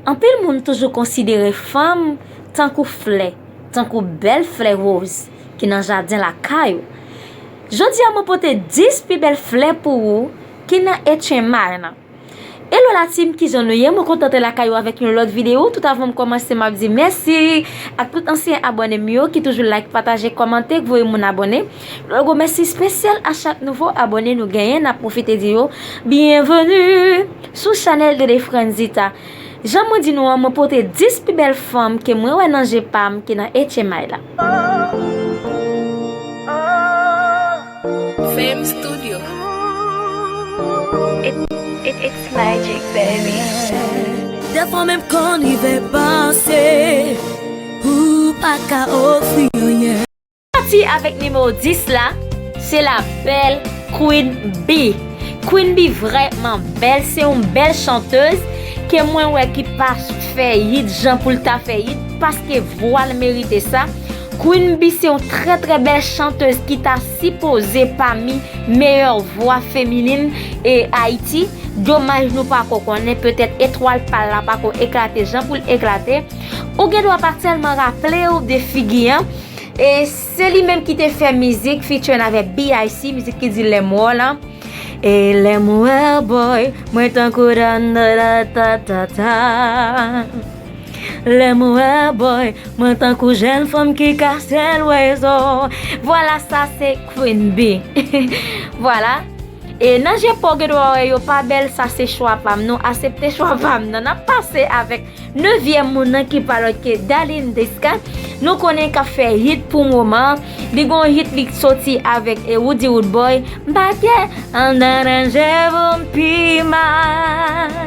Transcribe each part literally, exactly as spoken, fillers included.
Anpil moun toujou konsidere fanm tankou flè, tankou bèl flè woz ki nan jaden lakay ou. Jodi a, mwen pote dis pi bèl flè pou ou ki nan H M I nan. Hello la team, kijan nou ye? Mwen kontan te lakay ou avèk yon lòt videyo. Tout avan m kòmanse, m ap di mèsi ak tout ansyen abòne m yo ki toujou like, pataje, kòmante, voye moun abòne. Yon gwo mèsi espesyal a chak nouvo abòne nou genyen. N ap pwofite di yo byenveni sou chanèl Dede Franzita. Jan mwen di nou an, mwen pote dis pi bèl fanm ke mwen wè nan je pa m ki nan H M I la. Fame Studio. It, it, it's magic, baby. Dèfwa menm konn rive panse ou pa ka ofri anyen. Pati avèk nimewo dis la, se la bèl Queen Bee. Queen Bee vrèman bèl, se yon bèl chantèz ke mwen wè ki pa fè hit jan pou l ta fè hit, paske vwa l merite sa. Queen Bee se yon trè trè bèl chantèz ki ta sipoze pami meyè vwa feminin e Ayiti. Domaj nou pako konnen, petèt etwal pa l la pako eklate jan pou l eklate. Ou gen dwa pa tèlman raple w de figi an. E se li menm ki te fè mizik featuring avèk B I C, mizik ki di Lè m wè w lan. E lè m wè w, boy, mwen tankou dan, dan, dan, ta, ta, ta. Lè m wè w, boy, mwen tankou jèn fanm ki kase lwezo. Vwala, sa se Queen Bee. Vwala. E nan je pa w gen dwa wè yo pa bèl, sa se chwa pa m. Nou aksepte chwa pa m nan. N ap pase avèk nevyèm moun nan ki pa lòt ke Darline Desca. Nou konnen k ap fè hit pou moman. Li gon hit li soti avèk e Roody Roodboy. M pa kè anndan ranje pou m pi mal.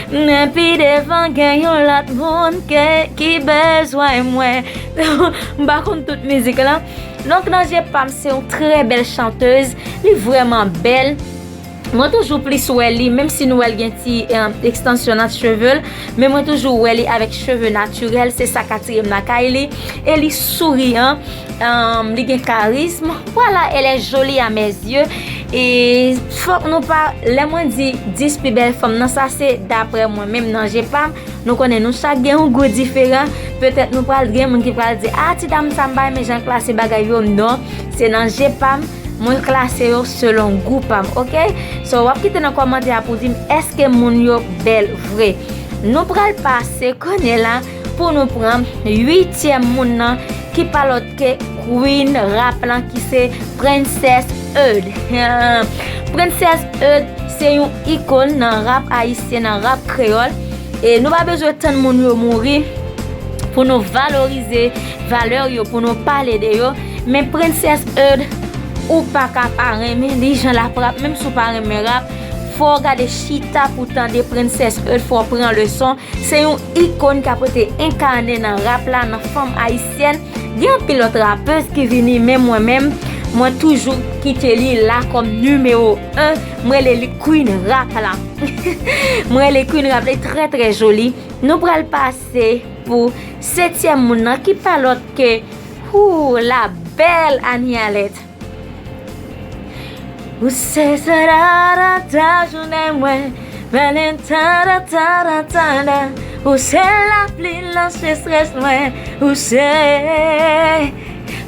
Men pi devan gen yon lòt moun ke, ki bezwen mwen. M pa konn tout mizik lan. Donk nan je pa m se yon trè bèl chantèz. Li vrèman bèl. Mwen toujou plis wè li, menm si nou wè l gen ti, eh, ekstansyon nan cheve l, men mwen toujou wè li avèk cheve natirèl, se sa k atire m lakay li. E li souriyan, eh, li gen karizm. Vwala, elle est jolie à mes yeux. E fòk nou pa, lè mwen di dis pi bèl fanm nan, sa se daprè mwen menm nan je pa m. Nou konnen nou chak gen yon gou diferan. Petèt nou pral gen moun ki pral di, "Ah, ti dam sa m pa renmen jan l klase bagay yo." Non, se nan je pa m, mwen klase yo selon gou pa m, oke? So, w ap kite nan kòmantè a pou di m, èske moun yo bèl vre? Nou pral pase kounye la pou nou pran uityèm moun nan ki pa lòt ke Queen rap lan ki se Princess Eud. Princess Eud se yon ikòn nan rap ayisyen, nan rap kreyòl. E nou pa bezwen tann moun yo mouri pou nou valorize valè yo, pou nou pale de yo. Men Princess Eud, ou pa ka pa renmen li jan l ap rap, menm si w pa renmen rap, fò w gade chita pou tande Princess Eud, fò w pran leson. Se yon ikòn k ap rete enkane nan rap la, nan fanm ayisyèn. Gen anpil lòt rapèz ki vini, men mwen menm, mwen toujou kite li la kòm nimewo en. Mwen rele li Queen Rap la. Mwen rele Queen Rap, li trè, trè joli. Nou pral pase pou setyèm moun nan, ki pa lòt ke, hou, la bèl Anie Alerte. Ou se tararata jounen mwen, menen tarataratara. Ou se lapli nan secherès mwen, ou se,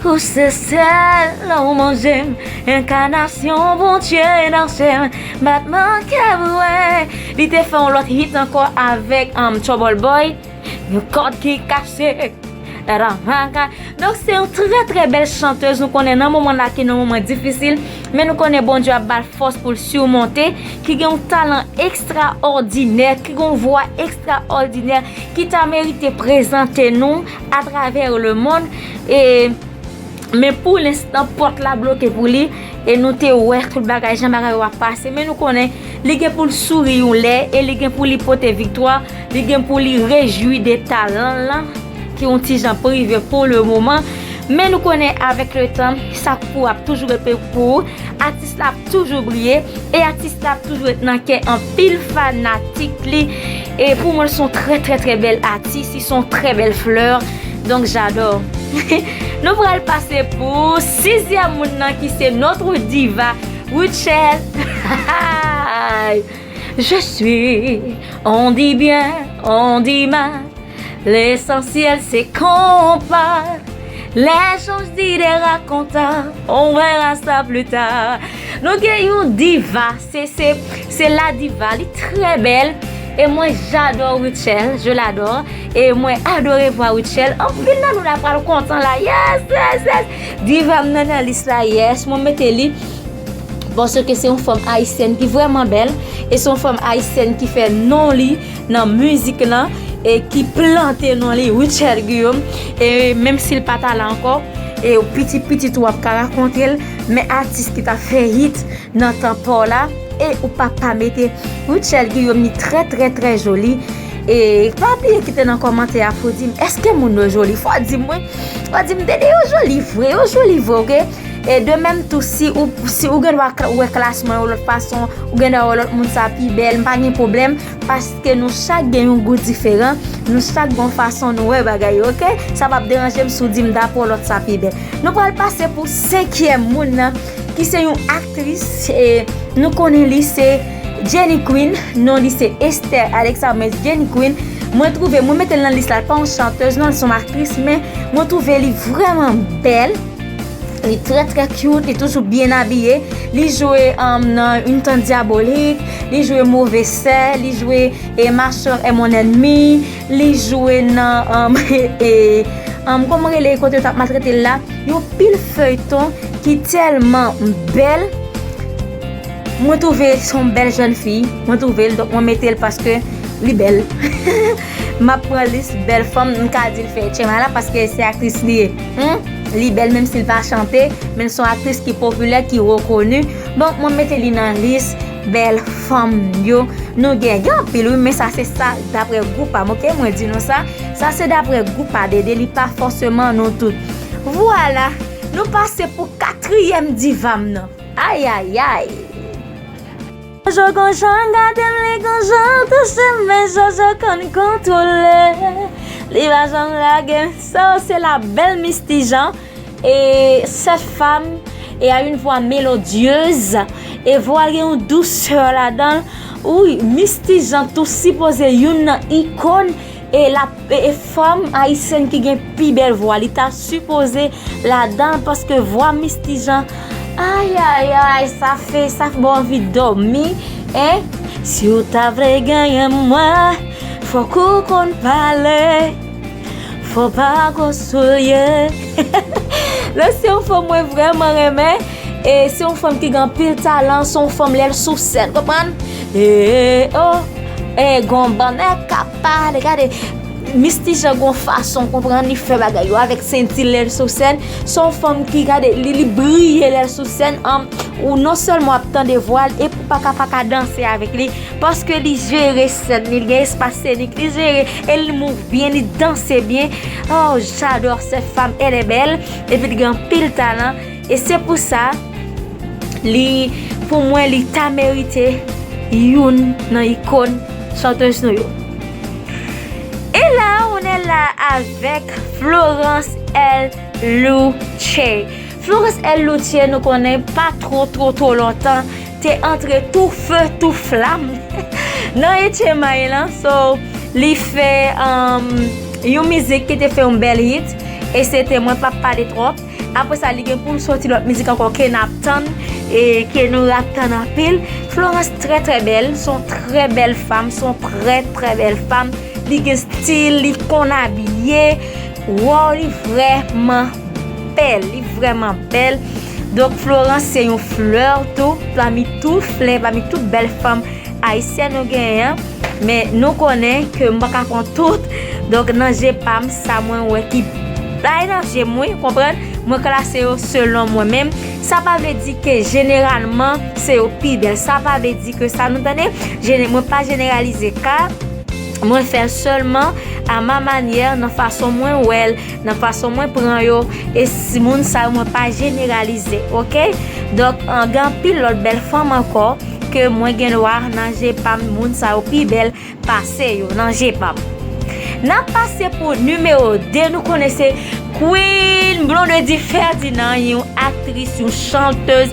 ou se sèl lè w manje m, enkanasyon Bondye nan se m, batman kè mwen. Li te fè yon lòt hit ankò avèk, um, Trouble Boy. Yon kòd ki kase. Donk, se yon trè, trè bèl chantèz. Nou konnen nan moman la ki nan moman difisil, men nou konnen Bondye ap ba l fòs pou l simonte, ki gen yon talan ekstraòdinè, ki gen yon vwa ekstraòdinè, ki ta merite prezante nou atravè lemonn. E, men pou lenstan, pòt la bloke pou li, e nou te wè tout bagay, jan bagay yo ap pase. Men nou konnen, li gen pou l souri yon lè, e li gen pou li pote viktwa, li gen pou li rejwi de talan l lan, ki yon ti jan prive pou le moman. Men nou konnen avèk le tan, sa k pou ap toujou ret pou ou. Atis la ap toujou briye, e atis la ap toujou ret nan kè anpil fanatik li. E pou mwen, l se yon trè, trè, trè bèl atis, li se yon trè bèl flè. Donk, j'adore. Nou pral pase pou sizyèm moun nan ki se notre diva, Rutshelle. Je suis, on dit bien, on dit mal. L'essentiel, c'est qu'on parle. Les gens disent des racontars. On verra ça plus tard. Nou gen yon diva, se, se, se la diva. Li trè bèl. E mwen, j'adore Rutshelle, je l'adore. E mwen adore vwa Rutshelle. Anpil nan nou la pral kontan la. Yes, yes, yes. Diva m nan nan lis la, yes. Mwen mete li. Paske se yon fanm ayisyèn ki vrèman bèl, e se yon fanm ayisyèn ki fè non li nan mizik lan, e ki plante non li, Rutshelle Guillaume. E menm si l pa ta la ankò, e pitit pitit ou ap ka rakonte l, men atis ki ta fè hit nan tan pa w la, e ou pa pa mete Rutshelle Guillaume, li trè, trè, trè joli. E pa bliye kite nan kòmantè a pou w di m, èske moun yo joli? Fò w di m, wi. Fò w di m, Dede, yo joli vre, yo joli vre, oke? E de menm tou, si ou, si ou gen dwa wè klas mwen yon lòt fason, ou gen dwa wè lòt moun sa pi bèl, m pa gen pwoblèm, paske nou chak gen yon gou diferan, nou chak gen yon fason nou wè bagay yo, oke? Sa p ap deranje m si w di m dapre w lòt sa pi bèl. Nou pral pase pou senkyèm moun nan, ki se yon aktris, e nou konnen li se Jenny Queen, non li se Esther Alexa, men Jenny Queen, mwen twouve, mwen mete l nan lis la, l pa yon chantèz, non, li se yon aktris, men mwen twouve li vrèman bèl. Li trè, trè cute, li toujou byen abiye. Li jwe, um, nan Une tante diabolique, li jwe Mauvaise sœur, li jwe, e, Ma sœur est mon ennemie, li jwe nan, um, e, um, kòman rele kote yo t ap maltrete l la? Yon pil feyton ki tèlman bèl. Mwen twouve se yon bèl jèn fi. Mwen twouve l, donk mwen mete l paske li bèl. M ap pran lis bèl fanm, m ka di l fè tchema la paske se aktris li ye. Hmm? Li bèl menm si l pa chante, men l se yon aktris ki popilè, ki rekoni. Donk mwen mete li nan lis bèl fanm yo. Nou gen, gen anpil wi, men sa se sa dapre gou pa m, oke? Mwen di nou sa, sa se dapre gou pa Dede, li pa fòseman nou tout. Vwala, nou pase pou katriyèm diva m nan. Ayayay! Jojo gon jan gade m, li gon jan touche m, men Jojo konn kontwole. Li pa janm lage m. Sa se la bèl Misty Jean. Et cette femme, elle a une voix mélodieuse. E vwa l gen yon dousè ladan l. Wi, Misty Jean tou sipoze youn nan ikòn. E la, e, e fanm ayisyèn ki gen pi bèl vwa, li ta sipoze ladan l, paske vwa Misty Jean, ayayay, sa fè, sa fè ba w anvi dòmi, en. Si w ta vle genyen mwen, fòk ou konn pale, fò pa gwo soulye. Non, se yon fanm mwen vrèman renmen. E se yon fanm ki gen anpil talan, se yon fanm lè l sou sèn, konprann? E, o, e, gon bann nèg k ap pale, gade. Misty Jean gon fason, konprann, li fè bagay yo avèk senti l lè l sou sèn. Se yon fanm ki, gade, li, li briye lè l sou sèn. An, ou non sèlman w ap tande vwa l, epi w pa ka pa ka danse avèk li, paske li jere sèn li, li gen espas senik, li jere, e li move byen, li danse byen. Oh, j'adore cette femme, elle est belle, epi li gen anpil talan. E se pou sa, li, pou mwen, li ta merite youn nan ikòn chantèz nou yo. E la, on est là avec Florence L. Loutier. Florence L. Loutier, nou konnen pa two, two, two lontan, te antre tou fe, tou flam nan H M I lan. So, li fè, um, yon mizik ki te fè yon bèl hit, e se te Mwen p ap pale twòp. Apre sa, li gen pou l soti lòt mizik ankò ke n ap tann, e ke nou ap tann anpil. Florence trè, trè bèl, se yon trè bèl fanm, se yon trè, trè bèl fanm. Li gen stil, li konn abiye. Wow, li vrèman bèl, li vrèman bèl. Donk, Florence se yon flè tou, pami tout flè, pami tout bèl fanm ayisyèn nou genyen an, men nou konnen ke m pa ka pran tout. Donk, nan je pa m, sa mwen wè ki bay nan je m, wi, konprann? Mwen klase yo selon mwen menm. Sa pa vle di ke jeneralman, se yo pi bèl. Sa pa vle di ke sa, nou tande? Jene-, mwen pa jeneralize ka. Mwen fè l sèlman à ma manière, nan fason mwen wè l, nan fason mwen pran yo, e si moun sa yo mwen pa jeneralize, oke? Donk, an, gen anpil lòt bèl fanm ankò ke mwen gen dwa nan je pa m, moun sa yo pi bèl pase yo nan je pa m. N ap pase pou nimewo de, nou konnen se Queen Blondedy Ferdinand, yon aktris, yon chantèz,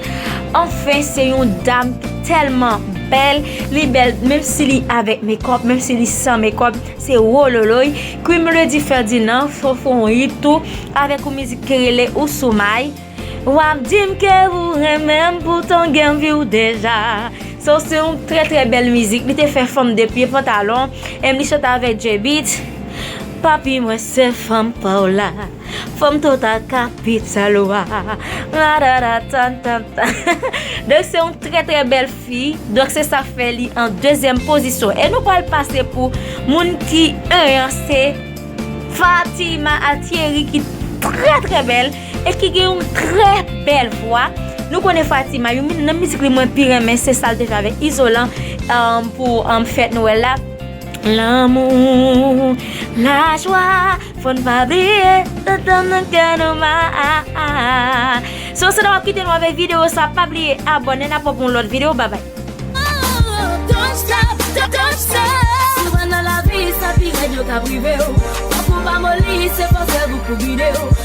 anfen, se yon dam ki tèlman bèl, li bèl, menm si li avèk mekòp, menm si li san mekòp, se wololoy. Queen Melody Ferdinand, fò fè yon hit tou, avèk yon mizik ki rele Ou Sou May. W ap di m ke ou renmen m, poutan w gen vi w deja. So, se yon trè, trè bèl mizik. Li te fè fanm de pye pantalon, e li chante avèk J Beatz. Papi, mwen se fanm pa w la. Fanm total kapital ou a. La, la, la, tan, tan, tan. Donk, se yon trè, trè bèl fi. Donk, se sa k fè li an dezyèm pozisyon. E nou pral pase pou moun ki en an, se Fatima Altieri, ki trè, trè bèl e ki gen yon trè bèl vwa. Nou konnen Fatima, youn nan mizik li mwen pi renmen, se sa l te fè avèk Izolan, um, pou, um, fèt Nwèl la. Lanmou, lajwa, fò n pa bliye, tantan nan kè nou ma. So, se nan w ap kite nou avèk videyo sa, pa bliye abòne, n ap wè pou yon lòt videyo, babay. Don't stop, don't, don't stop. Si w nan lavi, sa pi rèd yo ka prive w. Fòk ou pa moli, se fòs sèvo pou gide w.